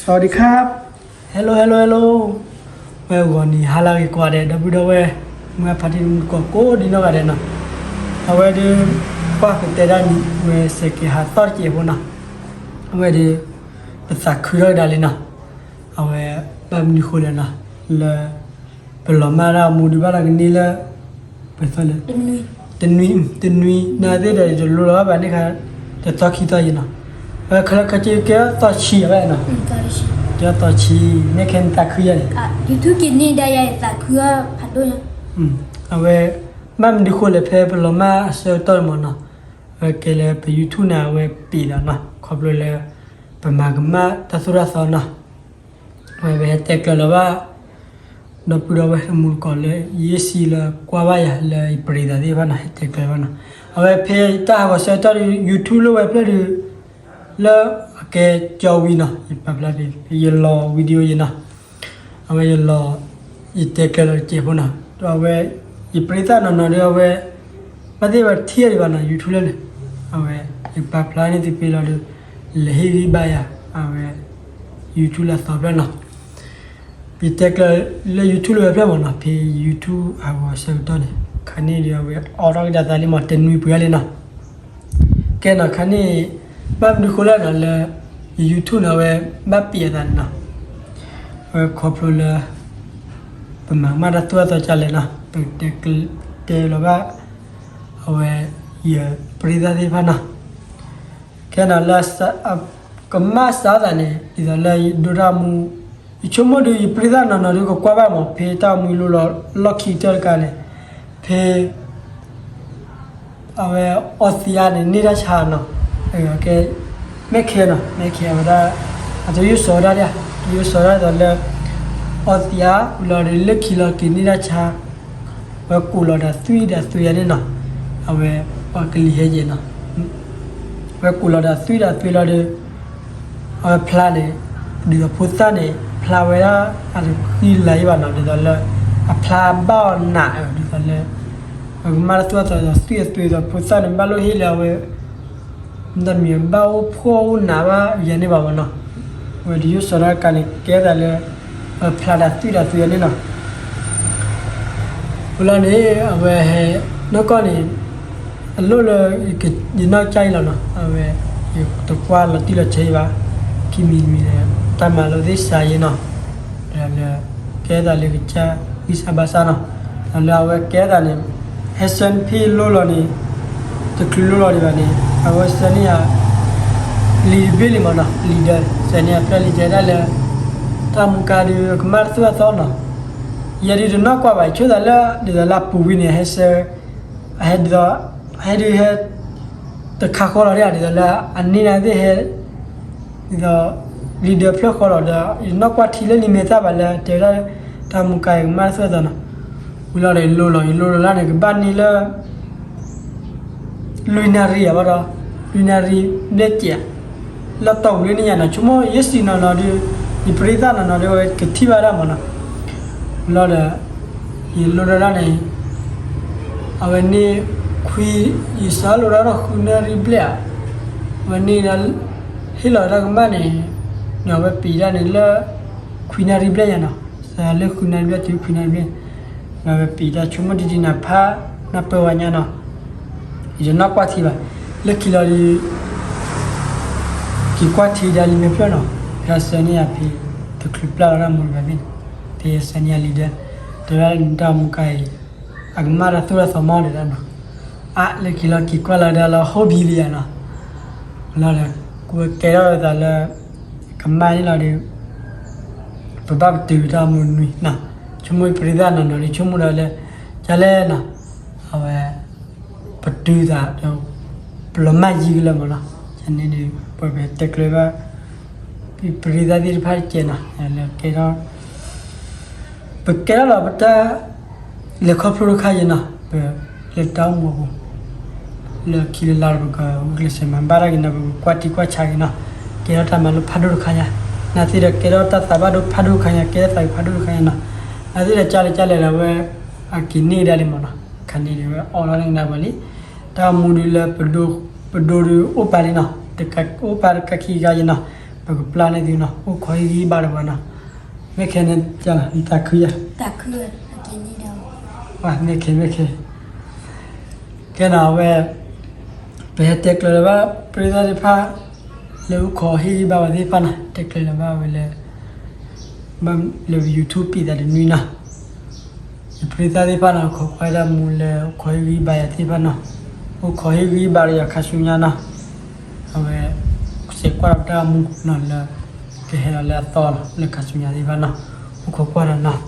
สวัสดีครับ Hello hello hello ဝဲဂီၤနံၤဟါလၢအဂ့ၤကိးဂၤဒဲး ဒီပုၢ်ဒီဝဲၢ် မုၢ်ဂၢ်ဖါတံၢ်မုၢ်တကိးကိးဒံနီၢ်ဂၤဒဲးနီၤ, အဝဲဒုး ကွၢ်ကတဲဒၣ်နံၤ ဝဲစဲးကဲၤဟးသီၣ်တစဲးဖိနီၤ, အဝဲဒုး ပသးခုထီၣ်ကဒါလံနီၤ, အဝဲ ဘၣ်မနုၤဃိလဲၣ်နီၤ, လၢ ပလီၤမၢ်ဒၣ်အမူဒုးဘၣ်လီၤကန့ၢ်လၢ ပသီလၢ တနွံ တနွံ နၤသ့ၣ်ဒီး တလိလီၤဘၣ်န့ၣ်ခါ တသီခံသီယံၤနီၤ, ဝဲခဲလၢာ်ခဲဆ့ကဲထီၣ်သီဆံယံၤဘၣ်နီၤ, ကဲထီၣ်သီဆံ မ့ၢ်ခဲန့ၣ်သးခုယၤန့ၣ် YouTube က့ၤန့ၢ်ဒၣ်ယၤသးခုအဖးဒိၣ်ညါ, အဝဲ ဘၣ်မနုၤဃိလဲၣ် ဖဲပလီၤမၢ်အဆၢကတီၢ်န့ၣ်မ့ၢ်နီၤ, အဝဲကဲလၢပ YouTube န့ၣ် အဝဲပံာ်ဒီးနီၤ ခီဖျိလၢ ပမၤကမၣ်တၢ်သိၣ်တၢ်သီနီၤ, အဝဲပဟဲတဲကျၢၤလီၤဘၣ် ဒီပုၢ်ဒီဝဲၢ်တမူတကိးလၢ ယ့ၣ်စံလၢကွၢ်ဘၣ်ယၤလၢယပရံသးသ့ၣ်တဖၣ်နီၤ ဟဲတဲကျၢၤဘၣ်နီၤ, အဝဲဖဲတၢ်ဟးဂီၤဆၢကတီၢ်ဒီး YouTube လိၣ်ဝဲဖျၢၣ်ဒီး လၢအကဲကၠီဝံၤနီၤ ယပာ်ဖျါဖဲ ယလီၤ video ယံၤနီၤ, အဝဲယလီၤ ယတဲကျၢၤလီၤတစဲးဖိနီၤ, ဒီးအဝဲ ယပရံသၣ်နီၢ်နီၢ်ဒီးအဝဲ ဘၣ်သ့ၣ်ဝဲထံၣ်ဒံးဘၣ်နီၤ YouTube လၢန့ၣ်, အဝဲ ယပာ်ဖျါန့ၢ်သုဖဲလီၤဒီး လဲၤဟ့ၣ်ဂံၢ်ဘါယၤ အဝဲ YouTube လၢအသီဖျၢၣ်နီၤ, ယတဲကျၢၤလၢ YouTube လၢဝဲဖျၢၣ်မ့ၢ်နီၤ ဖဲ YouTube ဟးဂီၤဆၢကတီၢ်န့ၣ် ခါန့ၣ်ဒီးအဝဲအိးထီၣ်ကဒါသးလံမ့ၢ် တနွံပှဲၤလံနီၤ ကဲနီၤ ခါန့ၣ် ဘၣ်မနုၤဃိလဲၣ်နီၤ လၢ YouTube န့ၣ် အဝဲ ဘၣ်ပံာ်အသးန့ၣ်နီၤ, အဝဲခီဖျိလၢ ပမၤကမၣ်တၢ်သိၣ်တၢ်သီကလဲၣ်နီၤ ပတဲလီၤဘၣ် အဝဲ ယပရံသၣ်သ့ၣ်တဖၣ်နီၤ, ကဲနီၤလၢ ကမၣ်စးသးန့ၣ် ဒ်သိးလၢယဒိတၢ်မူ ယဆိကမိၣ်ဒီး ယပရံသၣ်နီၢ်နီၢ်ဒီး ကကွၢ်ဘၣ်မ့ၢ် ဖဲတၢ်မူလိလီၤ လီၢ်ခံကတၢၢ်တခါန့ၣ် ဖဲ အဝဲ အီသံးအါန့ၣ် န့ၢ်တၢ်ဆါနီၤ, ကဲ မ့ၢ်ခဲနီၤ မ့ၢ်ခဲအဝဲဒၣ် အတယိၣ်စီၤဒၣ်ဒၣ် တယိၣ်စီၤဒၣ်ဒ်သိးလၢ အီသံးအါ ဝံၤလီၤဒီး လၢခံလီၤက့ၤန့ၢ်တၢ်ဆါ ဝဲကူးလီၤဒီးသွံၣ်ဒီးသွံၣ်အါန့ၣ်နီၤ, အဝဲ ပှၤကလံၤဟဲယဲၢ်နီၤ, ဝဲကူးလီၤဒီးသွံၣ်ဒီးသွံၣ်လီၤဒီး အဝဲဖျါန့ၣ် ဒ်သိးဖိသၣ်န့ၣ် ဖျါဝဲဒၣ် အတဃံလၤအံၤဘၣ်နီၤ ဒ်သိးလၢ အဖျါဘၣ်အီၤနး ဒ်သိးလၢ အကမၣ်တၢ်သိၣ်တၢ်သီဒ်သိးသွံၣ်အသွံၣ်ဒ်သိးဖိသၣ်န့ၣ် ဘၣ်လိၣ်ဟ့ၣ်လၢအဝဲ မ့တမ့ၢ်ဘၣ်အိၣ်ဖှီၣ်အိၣ်နးဘၣ်ယၤန့ၣ်ဘၣ်မ့ၢ်နီၤ, အဝဲတယိၣ်စီၤဒၣ်ကါန့ၣ် ကဲသးလၢ အဖျါဒီးသွံၣ်ဒီးသွံၣ်အါန့ၣ်နီၤ ဝံၤလီၤန့ၣ် အဝဲဟဲ နီၢ်ကီၢ်န့ၣ် အလိၣ်လၢ ယနီၢ်ကစၢ်အံၤလီၤနီၤ အဝဲ ယတကွၢ်လီၤတံၢ်လီၤဆဲးအံၤဘၣ် ခံမံၤတမံၤဒီး တၢ်မၤလိသ့ၣ်စးယဲနီၤ ဒီးလၢ ကဲသးလၢကစၢ်ဂံၢ်စၢ်ဘါစၢ်နီၤ ဒီးလၢအဝဲကဲသးန့ၣ် ဟဲဆှၢဖဲလိၣ်လီၤန့ၣ် တချုးလိၣ်လီၤဒံးဘၣ်န့ၣ် အဝဲဆှၢန့ၢ်ယၤ လံာ်တဘ့ၣ်လံမ့ၢ်နီၤ လံာ်ဒီး ဆှၢန့ၢ်ယၤဖျၢၣ်လံာ်ကဲဒၣ်လၢ တၢ်မူကါဒုး ကမၣ်တၢ်သိၣ်တၢ်သီနီၤ ယဲဒုးတနီၣ်ကွၢ်ဘၣ် ဆိသးလၢ ဒ်သိးလၢအပူၤကွံာ်န့ၣ် ဟဲဆှၢ အဟဲဒ်သိး ဟဲဒုးဟဲ တခါဃီလီၤဒ် ဒ်သိးလၢ အန့ၢ်နၤသ့ၣ်ဟဲ ဒ်သိး လံာ်ဒၢဖျၢၣ်ဃီလီၤဒီး ယတနီၣ်ကွၢ်ထံလၢလံာ်မဲာ်သၣ်ဘၣ်လၢ တဲဝဲဒၣ် တၢ်မူကါအံၤကမၣ်တၢ်သိၣ်တၢ်သီနီၤ ဝံၤလီၤဒီးယလိၣ်လီၤ ယလိၣ်လီၤလၢန့ၣ် ကဘၣ်န့ၢ်လၢ လွံၢ်နၣ်ရံၣ်အဘၣ်ဒီး လွံၢ်နၣ်ရံၣ်ဘျဲၣ်စဲး လၢတီၢ်ပူၤလၢန့ၣ်ယါနီၤ ဆိကမိၣ်ယဲစံးနီၤနီၤဒီး ယပရံသၣ်နီၤနီၤဒီး အဝဲကထံၣ်ဘၣ်ဒၣ်မ့ၢ်နီၤ လီၤဒီး ယလိၣ်ဒၣ်ဒၣ်န့ၣ် အဝဲန့ၣ် ခွံ ယစးလိၣ်ဒၣ်ဒီးဃုနၣ်ရံၣ်ဘျဲၣ်ဧါ အဝဲန့ၣ်ဒီး ဟ့ၣ်လီၤတၢ်ကမၣ်န့ၣ် ဒီးအဝဲပံာ်ဒၣ်န့ၣ်လၢ ခွံနၣ်ရံၣ်ဘျဲၣ်ယါနီၤ စးလၢဃုနၣ်ရံၣ်ဘျဲၣ်တုၤခွံနၣ်ရံၣ်ဘျဲၣ် ဒီးအဝဲပံာ်တၢ်ဆိကမိၣ်ဒ်ဒ်နၤဖး နၢ်ပၢၢ်ဝဲညါနီၤ ယတနီၣ်ကွၢ်ထံဘၣ် လၢခံလီၤဒီး က့ၤကွၢ်ထံဒၣ်လံမ့ၢ်ဖျၢၣ်နီၤ ဖဲအဆၢန့ၢ်ယၤဖဲ တချုးပျၢ်လီၤတၢ်မူတဂၤသ့ၣ်န့ၣ် ဖဲအဆၢန့ၢ်ယၤလံဒီး တဲဝဲဒၣ်လၢနတၢ်မူကါအံၤ အကမၣ်တၢ်သိၣ်တၢ်သီမီၢ်ဒဲးဒၣ်နီၤ အါ လၢခံလီၤက့ၤကွၢ်လီၤဒၣ်လီၤ ဟိဘံလံယါနီၤ လီၤဒီး ကဲထီၣ်ဝဲသးလၢ ကမၣ်န့ၣ်လီၤဒီး ပဘၣ်ပတုာ်တၢ်မူနွံနီၤ ဆိကမိၣ်ပရံသၣ်နီၤနီၤဒီး ဆိကမိၣ်ဒီးလၢ ကလဲၣ်နီၤ အဝဲ ပတုာ်သးဒီး ပလီၤမၢ်ယံၤကလၢာ်မ့ၢ်နီၤ န့ၣ်ဒီး ပှၤပတဲကျၢၤဘၣ် ပရံသၣ်သ့ၣ်တဖၣ်တကဲနီၤ လၢကဲထီၣ် ပကဲထီၣ်လီၤပတၢ် လဲၤခီဖျိတခါယံၤနီၤ ပ လၢတၢ်အိၣ်မူအပူၤ လၢခံလၢလါပကဂုာ်ကျဲးစၢးမၤဘၣ်တၢ်က့ၤနီၤ ပကကွၢ်ထံကွၢ်ဆးက့ၤနီၤ ကဲထီၣ်တၢ်မၤလိဖးဒိၣ်တခါညါ နာ်သ့ၣ်ဒီးကဲထီၣ်တၢ်သးဘၣ်ဒိဖးဒိၣ်တခါညါ ကဲထီၣ်သးဖးဒိၣ်တခါညါနီၤ နာ်သ့ၣ်ဒီးကၢ်လဲၣ်ကၢ်လဲၣ်ဒီးဝဲ အက့ၤန့ၢ်ကဒါလံမ့ၢ်နီၤ ခါန့ၣ်ဒီးဝဲအိးထီၣ်န့ၢ်ကဒါပှၤလံ တၢ်အိၣ်မူဒုးလၢ ပဒိၣ်ဒုးအိၣ်ပာ်လံနီၤ အိၣ်ပာ်တကးခံကါယံၤနီၤ ပကပျၢ်န့ၢ်သုနီၤ, အိၣ်ခိးဟ့ၣ်ဂံၢ်ဘါတပှၤနီၤ. မ့ၢ်ခဲန့ၣ် နသးခုယၤ, မ့ၢ်ခဲ မ့ၢ်ခဲ, ကဲနီၤ အဝဲ ပဟဲတဲကျၢၤလၢၤဘၣ် ပရ့သၣ်သ့ၣ်တဖၣ် လၢအိၣ်ခိးဟ့ၣ်ဂံၢ်ဘါဝဲသ့ၣ်တဖၣ်နီၤ, တဲကျၢၤလၢၤဘၣ်ဝဲလၢ ဘၣ်လၢ YouTube ပံာ်သးတနွံနီၤ. ယပရ့သၣ်သ့ၣ်တဖၣ်နီၤ ခိးကွၢ်တၢ်မူလၢအိၣ်ခိးဟ့ၣ်ဂံၢ်ဘါယၤသ့ၣ်တဖၣ်နီၤ, အိၣ်ခိးဟ့ၣ်ဂံၢ်ဘါဒီးယၤခါဆူညါနီၤ. အဝဲ စဲးကွၢ်ဒီးတၢ်မူနီၤလၢ ကဟဲလီၤလၢအသီနီၤ လၢခါဆူညါသ့ၣ်တဖၣ်နီၤ, အိၣ်ခိးကွၢ်ဒီးနီၤ.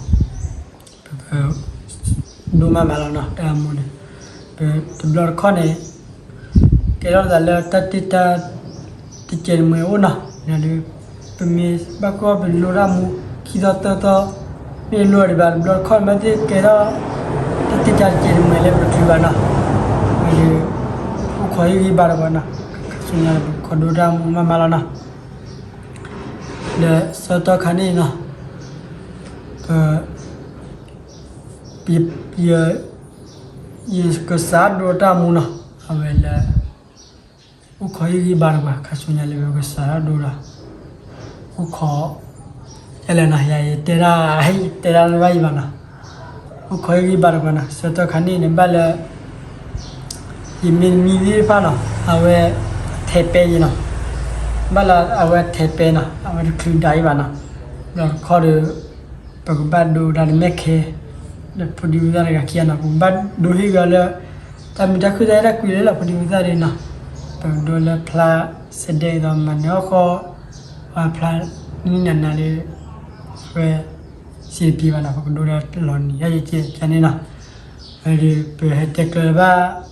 ပက ဒိၣ်မးမးလီၤနီၤ တၢ်မူန့ၣ်. ပတဘျီတခီၣ်န့ၣ် ကဲထီၣ်သးလၢတၢ်တ့တၢ် တကဲးတမှဲၤအိၣ်နီၤ, ဒ် ပမ့ၢ်ဘၣ်ကွၢ်ပလိတၢ်မူ ခံသီသၢသီ မ့ၢ်လိၣ်ဒံးဘၣ် တဘျီတခီၣ်မ့ၢ်သ့ၣ်ကဲထီၣ် တၢ်တ့တၢ်တကဲးတမှဲၤလၢပတချုးဘၣ်နီၤ. အဝဲ အိၣ်ခိးဟ့ၣ်ဂံၢ်ဘါတပှၤနီၤ, ခါဆူညါပကခိးဒိတၢ်မူမးမးလီၤနီၤ. ဒီးဆၢကတီၢ်ခါန့ၣ်နီၤ ပ ယ ယကစးဒိတၢ်မူနီၤ, အဝဲလၢ အိၣ်ခိးဟ့ၣ်ဂံၢ်ဘါတပှၤ ခါဆူညါလၢပကစးထီၣ်ဒိဒီး အိၣ်ခိး ယလဲၣ်နီၤ ယတဲဒၣ် ယတဲဒၣ်တဘၣ်အံၤဘၣ်နီၤ, အိၣ်ခိးဟ့ၣ်ဂံၢ်ဘါတပှၤနီၤ. ဆၢကတီၢ်ခါန့ၣ်န့ၣ် ဘၣ်လၢ ယမ့ၢ်မံသ့ၣ်တဖၣ်နီၤ အဝဲ ထဲးပဲယဲနီၤ, ဘၣ်လၢအဝဲထဲးပဲနီၤ အဝဲတချုးဒၣ်အံၤဘၣ်နီၤ. ဒီးတခီဒီး ပကဘၣ်ဒိဒၣ်ဒီးမ့ၢ်ခဲ ဒီးဖိဒံဖိသၣ်တဂၤခံဂၤနီၤ ပကဘၣ်ဒိဟ့ၣ်ဂံၢ်လၢ တၢ်မုာ်တၢ်ခုၣ်တၢ်အဲၣ်တၢ်ကွံလၢလီၤ ဖိဒံဖိသၣ်ဒ်နီၤ. ပကဒိလၢဖျါ စဲးဒဲးအသိး မၤနၢၤအီၣ်ဃီ ပှၤဖျါ နံၣ်နၤနၤလၢ ဝဲ စံးတပံၤဘၣ်နီၤ ပကဒိဒီးလီၤနံၤ ယဲယကဲန့ၣ်နီၤ. ဝဲဒီး ပဟဲတဲကျၢၤဘၣ်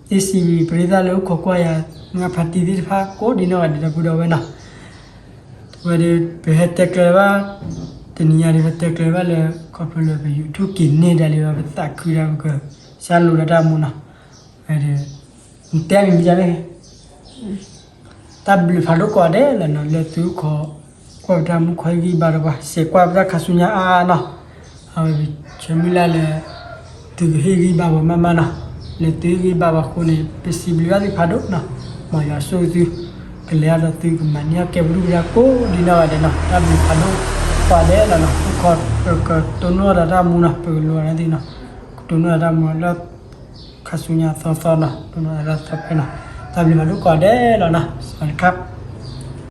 သ့ၣ်စံးဘံၣ်ပရ့သၣ်လၢအိၣ်ခိးကွၢ်ယၤ မုၢ်ဖါတံၢ်သ့ၣ်တဖၣ်ကိးဒ်နီၢ်ဂၤဒဲး ဒီပုၢ်ဒီဝဲၢ်နီၤ. ဝဲဒီး ပဟဲတဲကျၢၤဘၣ် တနံၤညါဒီး ပတဲကျၢၤဘၣ်လၢ ခီဖျိလၢပ YouTube က့ၤန့ၢ်ဒၣ်လံဒီး ပသးခုဒီး ပကစၢ်လိာ်ဒီးတၢ်မူနီၤ. ဝဲဒီး နတဲမံၤမံၤဒ်လဲၣ် တၢ်ဘျုးဖးဒိၣ်ကိးဂၤဒဲးလီၤနီၤ လၢသုအိၣ်ခိး ကွၢ်ပတၢ်မူ ခိးဟ့ၣ်ဂံၢ်ဘါတပှၤ စဲးကွၢ်ပတၢ်ခါဆူညါအါအါနီၤ. အဝဲပဆၢမုၢ်လၢ်လၢ သုကဟ့ၣ်ဂံၢ်ဘါပှၤမးမးနီၤ. လၢသုဟ့ၣ်ဂံၢ်ဘါပှၤအဃိန့ၣ် ပစံးဘျုးဘၣ်သုဖးဒိၣ်နီၤ. မ်ယွၤဆိၣ်ဂ့ၤသု ကလဲၤအါဒီးသု ကမၤန့ၢ်အီၣ်ကဲပဒုၣ်ပဒါကိးဒ်နီၢ်ဂၤဒဲးနီၤ. တၢ်ဘျုးဖးဒိၣ်ကိးဂၤဒဲးလီၤနီၤ. အိၣ်ခိး ပကတိၢ်နီၣ်ဒီးတၢ်မူနီၤ ပကလိၤဂၤဒဲးနီၤ. ကတိၢ်နီၣ်ဒီးတၢ်မူလၢ ခါဆူညါသီသီနီၤ တိၢ်နီၣ်ဒီးတၢ်သီဖဲနီၤ. တၢ်ဘျုးဖးဒိၣ်ကိးဂၤဒဲးလီၤနီၤ စဝၤတခါ